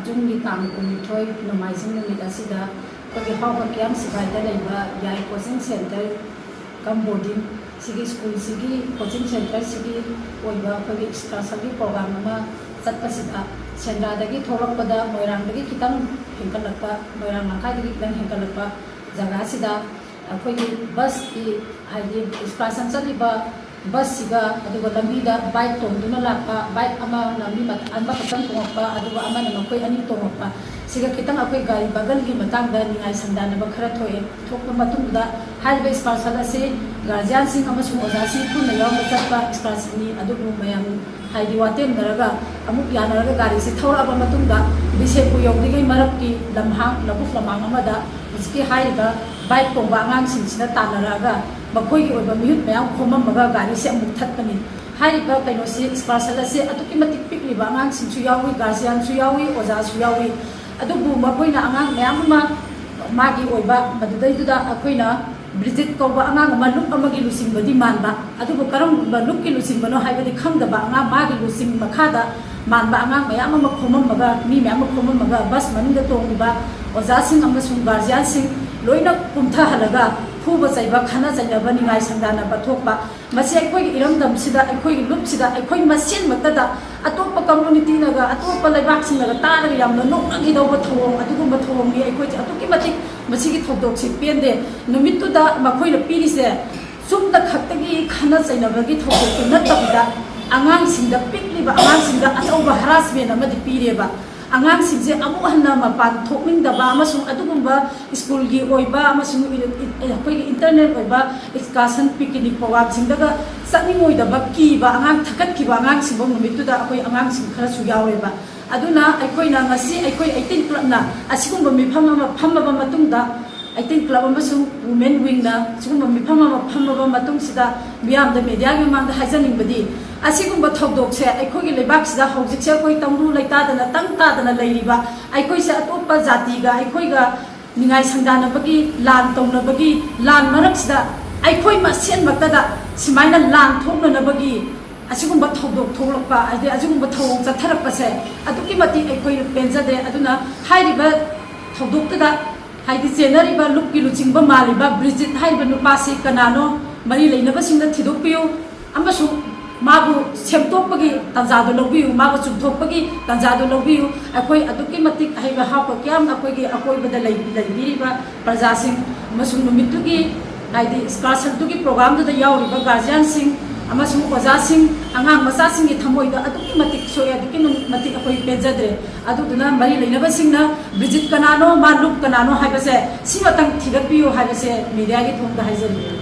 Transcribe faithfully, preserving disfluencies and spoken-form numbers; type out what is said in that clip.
ꯖꯨꯟꯒꯤ ꯇꯥꯡ ꯀꯨꯟꯅꯤꯊꯣꯏ ꯅꯣꯡꯃꯥꯏꯖꯤꯡ ꯅꯨꯃꯤꯠ ꯑꯁꯤꯗ ꯑꯩꯈꯣꯏꯒꯤ ꯍꯥꯎ ꯍꯛꯀꯤꯌꯥꯝ ꯁꯤꯐꯥꯏꯗ ꯂꯩꯕ ꯌꯥꯏ ꯀꯣꯆꯤꯡ ꯁꯦꯟꯇꯔ ꯀꯝ ꯕꯣꯔꯗꯤꯡ ꯁꯤꯒꯤ ꯁ꯭ꯀꯨꯜꯁꯤꯒꯤ ꯀꯣꯆꯤꯡ ꯁꯦꯟꯇꯔꯁꯤꯒꯤ ꯑꯣꯏꯕ ꯑꯩꯈꯣꯏꯒꯤ ꯏꯁꯀꯥꯔꯁꯟꯒꯤ ꯄ꯭ꯔꯣꯒ꯭ꯔꯥꯝ ꯑꯃ ꯆꯠꯄꯁꯤꯗ ꯁꯦꯟꯗ꯭ꯔꯥꯗꯒꯤ ꯊꯣꯛꯂꯛꯄꯗ ꯃꯣꯏꯔꯥꯡꯗꯒꯤ ꯈꯤꯇꯪ ꯍꯦꯟꯒꯠꯂꯛꯄ, ꯃꯣꯏꯔꯥꯡ ꯂꯝꯈꯥꯏꯗꯒꯤ ꯈꯤꯇꯪ ꯍꯦꯟꯒꯠꯂꯛꯄ ꯖꯒꯥꯁꯤꯗ ꯑꯩꯈꯣꯏꯒꯤ ꯕꯁꯀꯤ, ꯍꯥꯏꯗꯤ ꯏꯁꯀꯥꯔꯁꯟ ꯆꯠꯂꯤꯕ ꯕꯁꯁꯤꯒ, ꯑꯗꯨꯒ ꯂꯝꯕꯤꯗ ꯕꯥꯏꯛ ꯇꯣꯡꯗꯨꯅ ꯂꯥꯛꯄ, ꯕꯥꯏꯛ ꯑꯃꯅ ꯃꯤ ꯃꯊ-, ꯑꯃꯈꯛꯇꯪ ꯇꯣꯡꯉꯛꯄ, ꯑꯗꯨꯒ ꯑꯃꯅ ꯃꯈꯣꯏ ꯑꯅꯤ ꯇꯣꯡꯉꯛꯄ, ꯁꯤꯒ ꯈꯤꯇꯪ ꯑꯩꯈꯣꯏ ꯒꯥꯔꯤ ꯕꯒꯜꯒꯤ ꯃꯇꯥꯡꯗ ꯅꯤꯡꯉꯥꯏ ꯁꯪꯗꯥꯟꯅꯕ ꯈꯔ ꯊꯣꯛꯑꯦ꯫ ꯊꯣꯛꯄ ꯃꯇꯨꯡꯗ ꯍꯥꯏꯔꯤꯕ ꯏꯁꯀꯥꯔꯁꯟ ꯑꯁꯤ ꯒꯥꯔꯖꯤꯌꯥꯟꯁꯤꯡ ꯑꯃꯁꯨꯡ ꯑꯣꯖꯥꯁꯤꯡ ꯄꯨꯟꯅ ꯌꯥꯎꯅ ꯆꯠꯄ ꯏꯁꯀꯥꯔꯁꯟꯅꯤ꯫ ꯑꯗꯨꯕꯨ ꯃꯌꯥꯝ ꯍꯥꯏꯗꯤ ꯋꯥꯇꯦꯝꯅꯔꯒ ꯑꯃꯨꯛ ꯌꯥꯅꯔꯒ ꯒꯥꯔꯤꯁꯤ ꯊꯧꯔꯛꯑꯕ ꯃꯇꯨꯡꯗ ꯕꯤꯁꯦꯝꯄꯨꯔ ꯌꯧꯗ꯭ꯔꯤꯉꯩ ꯃꯔꯛꯀꯤ ꯂꯝꯍꯥꯡ, ꯂꯧꯕꯨꯛ ꯂꯝꯍꯥꯡ ꯑꯃꯗ ꯍꯧꯖꯤꯛꯀꯤ ꯍꯥꯏꯔꯤꯕ ꯕꯥꯏꯛ ꯇꯣꯡꯕ ꯑꯉꯥꯡꯁꯤꯡꯁꯤꯅ ꯇꯥꯟꯅꯔꯛꯑꯒ ꯃꯈꯣꯏꯒꯤ ꯑꯣꯏꯕ ꯃꯤꯍꯨꯠ ꯃꯌꯥꯝ ꯈꯣꯝꯃꯝꯃꯒ ꯒꯥꯔꯤꯁꯦ ꯑꯃꯨꯛ ꯊꯠꯄꯅꯤ꯫ ꯍꯥꯏꯔꯤꯕ ꯀꯩꯅꯣꯁꯤ, ꯏꯁꯀꯥꯔꯁꯟ ꯑꯁꯤ ꯑꯗꯨꯛꯀꯤ ꯃꯇꯤꯛ ꯄꯤꯛꯂꯤꯕ ꯑꯉꯥꯡꯁꯤꯡꯁꯨ ꯌꯥꯎꯏ, ꯒꯥꯔꯖꯤꯌꯥꯟꯁꯨ ꯌꯥꯎꯏ, ꯑꯣꯖꯥꯁꯨ ꯌꯥꯎꯏ꯫ ꯑꯗꯨꯕꯨ ꯃꯈꯣꯏꯅ ꯑꯉꯥꯡ ꯃꯌꯥꯝ ꯑꯃ ꯃꯥꯒꯤ ꯑꯣꯏꯕ ꯃꯗꯨꯗꯩꯗꯨꯗ ꯑꯩꯈꯣꯏꯅ ꯕ꯭ꯔꯤꯖꯤꯠ ꯀꯧꯕ ꯑꯉꯥꯡ ꯑꯃ ꯂꯨꯞ ꯑꯃꯒꯤ ꯂꯨꯆꯤꯡꯕꯗꯤ ꯃꯥꯟꯕ, ꯑꯗꯨꯕꯨ ꯀꯔꯝꯕ ꯂꯨꯞꯀꯤ ꯂꯨꯆꯤꯡꯕꯅꯣ ꯍꯥꯏꯕꯗꯤ ꯈꯪꯗꯕ ꯑꯉꯥꯡ, ꯃꯥꯒꯤ ꯂꯨꯆꯤꯡ ꯃꯈꯥꯗ ꯃꯥꯟꯕ ꯑꯉꯥꯡ ꯃꯌꯥꯝ ꯑꯃ ꯈꯣꯝꯃꯝꯃꯒ, ꯃꯤ ꯃꯌꯥꯝ ꯑꯃ ꯈꯣꯝꯃꯝꯃꯒ ꯕꯁ ꯃꯅꯨꯡꯗ ꯇꯣꯡꯂꯤꯕ ꯑꯣꯖꯥꯁꯤꯡ ꯑꯃꯁꯨꯡ ꯒꯥꯔꯖꯤꯌꯥꯟꯁꯤꯡ ꯂꯣꯏꯅ ꯀꯨꯝꯊꯍꯜꯂꯒ ꯐꯨꯕ ꯆꯩꯕ, ꯈꯠꯅ ꯆꯩꯅꯕ, ꯅꯤꯡꯉꯥꯏ ꯁꯪꯗꯥꯟꯅꯕ ꯊꯣꯛꯄ, ꯃꯁꯤ ꯑꯩꯈꯣꯏꯒꯤ ꯏꯔꯝꯗꯝꯁꯤꯗ, ꯑꯩꯈꯣꯏꯒꯤ ꯂꯨꯞꯁꯤꯗ, ꯑꯩꯈꯣꯏ ꯃꯁꯦꯟꯃꯛꯇꯗ ꯑꯇꯣꯞꯄ ꯀꯝꯃꯨꯅꯤꯇꯤꯅꯒ, ꯑꯇꯣꯞꯄ ꯂꯩꯕꯥꯛꯁꯤꯡꯅꯒ ꯇꯥꯔꯒ ꯌꯥꯝꯅ ꯅꯣꯛꯅꯈꯤꯗꯧꯕ ꯊꯧꯑꯣꯡ, ꯑꯗꯨꯒꯨꯝꯕ ꯊꯧꯑꯣꯡꯅꯤ꯫ ꯑꯩꯈꯣꯏꯁꯦ ꯑꯗꯨꯛꯀꯤ ꯃꯇꯤꯛ ꯃꯁꯤꯒꯤ ꯊꯧꯗꯣꯛꯁꯤ ꯄꯦꯟꯗꯦ꯫ ꯅꯨꯃꯤꯠꯇꯨꯗ ꯃꯈꯣꯏꯅ ꯄꯤꯔꯤꯁꯦ ꯆꯨꯝꯅ ꯈꯛꯇꯒꯤ ꯈꯠꯅ ꯆꯩꯅꯕꯒꯤ ꯊꯧꯗꯣꯛꯇꯨ ꯅꯠꯇꯕꯤꯗ, ꯑꯉꯥꯡꯁꯤꯡꯗ, ꯄꯤꯛꯂꯤꯕ ꯑꯉꯥꯡꯁꯤꯡꯗ ꯑꯆꯧꯕ ꯍꯔꯥꯁꯃꯦꯟ ꯑꯃꯗꯤ ꯄꯤꯔꯦꯕ꯫ ꯑꯉꯥꯡꯁꯤꯡꯁꯦ ꯑꯃꯨꯛ ꯍꯟꯅ ꯃꯄꯥꯟ ꯊꯣꯛꯅꯤꯡꯗꯕ ꯑꯃꯁꯨꯡ ꯑꯗꯨꯒꯨꯝꯕ ꯁ꯭ꯀꯨꯜꯒꯤ ꯑꯣꯏꯕ ꯑꯃꯁꯨꯡ ꯑꯩꯈꯣꯏꯒꯤ ꯏꯟꯇꯔꯅꯦꯜ ꯑꯣꯏꯕ ꯏꯁꯀꯥꯔꯁꯟ, ꯄꯤꯛꯅꯤꯛ ꯄ꯭ꯔꯣꯒ꯭ꯔꯥꯝꯁꯤꯡꯗꯒ ꯆꯠꯅꯤꯡꯉꯣꯏꯗꯕ ꯀꯤꯕ ꯑꯉꯥꯡ, ꯊꯛꯀꯠꯈꯤꯕ ꯑꯉꯥꯡꯁꯤꯡꯐꯥꯎ ꯅꯨꯃꯤꯠꯇꯨꯗ ꯑꯩꯈꯣꯏ ꯑꯉꯥꯡꯁꯤꯡ ꯈꯔꯁꯨ ꯌꯥꯎꯔꯦꯕ꯫ ꯑꯗꯨꯅ ꯑꯩꯈꯣꯏꯅ ꯉꯁꯤ ꯑꯩꯈꯣꯏ ꯑꯩꯠꯇꯤꯟ ꯀ꯭ꯂꯕꯅ ꯑꯁꯤꯒꯨꯝꯕ ꯃꯤꯐꯝ ꯑꯃ ꯐꯝꯃꯕ ꯃꯇꯨꯡꯗ, ꯑꯩꯠꯇꯤꯟ ꯀ꯭ꯂꯕ ꯑꯃꯁꯨꯡ ꯋꯨꯃꯦꯟ ꯋꯤꯡꯅ ꯁꯤꯒꯨꯝꯕ ꯃꯤꯐꯝ ꯑꯃ ꯐꯝꯃꯕ ꯃꯇꯨꯡꯁꯤꯗ, ꯃꯤꯌꯥꯝꯗ, ꯃꯦꯗꯤꯌꯥꯒꯤ ꯃꯃꯥꯡꯗ ꯍꯥꯏꯖꯅꯤꯡꯕꯗꯤ, ꯑꯁꯤꯒꯨꯝꯕ ꯊꯧꯗꯣꯛꯁꯦ ꯑꯩꯈꯣꯏꯒꯤ ꯂꯩꯕꯥꯛꯁꯤꯗ ꯍꯧꯖꯤꯛꯁꯦ ꯑꯩꯈꯣꯏ ꯇꯪꯗꯨ ꯂꯩꯇꯥꯗꯅ, ꯇꯪ ꯇꯥꯗꯅ ꯂꯩꯔꯤꯕ, ꯑꯩꯈꯣꯏꯁꯦ ꯑꯇꯣꯞꯄ ꯖꯥꯇꯤꯒ ꯑꯩꯈꯣꯏꯒ ꯅꯤꯡꯉꯥꯏ ꯁꯪꯗꯥꯟꯅꯕꯒꯤ, ꯂꯥꯟ ꯇꯧꯅꯕꯒꯤ, ꯂꯥꯟ ꯃꯔꯛꯁꯤꯗ ꯑꯩꯈꯣꯏ ꯃꯁꯦꯟꯃꯛꯇꯗ ꯁꯨꯃꯥꯏꯅ ꯂꯥꯟ ꯊꯣꯛꯅꯅꯕꯒꯤ ꯑꯁꯤꯒꯨꯝꯕ ꯊꯧꯗꯣꯛ ꯊꯣꯛꯂꯛꯄ, ꯍꯥꯏꯗꯤ ꯑꯁꯤꯒꯨꯝꯕ ꯊꯧꯑꯣꯡ ꯆꯠꯊꯔꯛꯄꯁꯦ ꯑꯗꯨꯛꯀꯤ ꯃꯇꯤꯛ ꯑꯩꯈꯣꯏ ꯄꯦꯟꯖꯗꯦ꯫ ꯑꯗꯨꯅ ꯍꯥꯏꯔꯤꯕ ꯊꯧꯗꯣꯛꯇꯨꯗ, ꯍꯥꯏꯗꯤ ꯆꯦꯟꯅꯔꯤꯕ ꯂꯨꯞꯀꯤ ꯂꯨꯆꯤꯡꯕ ꯃꯥꯜꯂꯤꯕ ꯕ꯭ꯔꯤꯖꯤꯠ ꯍꯥꯏꯔꯤꯕ ꯅꯨꯄꯥꯁꯤ ꯀꯅꯥꯅꯣ, ꯃꯔꯤ ꯂꯩꯅꯕꯁꯤꯡꯅ ꯊꯤꯗꯣꯛꯄꯤꯌꯨ ꯑꯃꯁꯨꯡ ꯃꯥꯕꯨ ꯁꯦꯝꯗꯣꯛꯄꯒꯤ ꯇꯥꯟꯖꯥꯗꯨ ꯂꯧꯕꯤꯌꯨ, ꯃꯥꯕꯨ ꯆꯨꯝꯊꯣꯛꯄꯒꯤ ꯇꯥꯟꯖꯥꯗꯨ ꯂꯧꯕꯤꯌꯨ꯫ ꯑꯩꯈꯣꯏ ꯑꯗꯨꯛꯀꯤ ꯃꯇꯤꯛ ꯍꯩꯕ ꯍꯥꯞꯄ ꯀꯌꯥꯝ ꯑꯩꯈꯣꯏꯒꯤ ꯑꯀꯣꯏꯕꯗ ꯂꯩ-, ꯂꯩꯕꯤꯔꯤꯕ ꯄ꯭ꯔꯖꯥꯁꯤꯡ ꯑꯃꯁꯨꯡ ꯅꯨꯃꯤꯠꯇꯨꯒꯤ, ꯍꯥꯏꯗꯤ excursionꯗꯨꯒꯤ programꯗꯨꯗ ꯌꯥꯎꯔꯤꯕ guardianꯁꯤꯡ ꯑꯃꯁꯨꯡ ꯑꯣꯖꯥꯁꯤꯡ, ꯑꯉꯥꯡ ꯃꯆꯥꯁꯤꯡꯒꯤ ꯊꯃꯣꯏꯗ ꯑꯗꯨꯛꯀꯤ ꯃꯇꯤꯛ ꯁꯣꯛꯑꯦ, ꯑꯗꯨꯛꯀꯤ ꯅꯨ-, ꯃꯇꯤꯛ ꯑꯩꯈꯣꯏ ꯄꯦꯟꯖꯗ꯭ꯔꯦ꯫ ꯑꯗꯨꯗꯨꯅ ꯃꯔꯤ ꯂꯩꯅꯕꯁꯤꯡꯅ ꯕ꯭ꯔꯤꯖꯤꯠ ꯀꯅꯥꯅꯣ, ꯃꯥ ꯂꯨꯞ ꯀꯅꯥꯅꯣ ꯍꯥꯏꯕꯁꯦ ꯁꯤꯃꯇꯪ ꯊꯤꯒꯠꯄꯤꯌꯨ ꯍꯥꯏꯕꯁꯦ mediaꯒꯤ ꯊꯣꯡꯗ ꯍꯥꯏꯖꯔꯤ꯫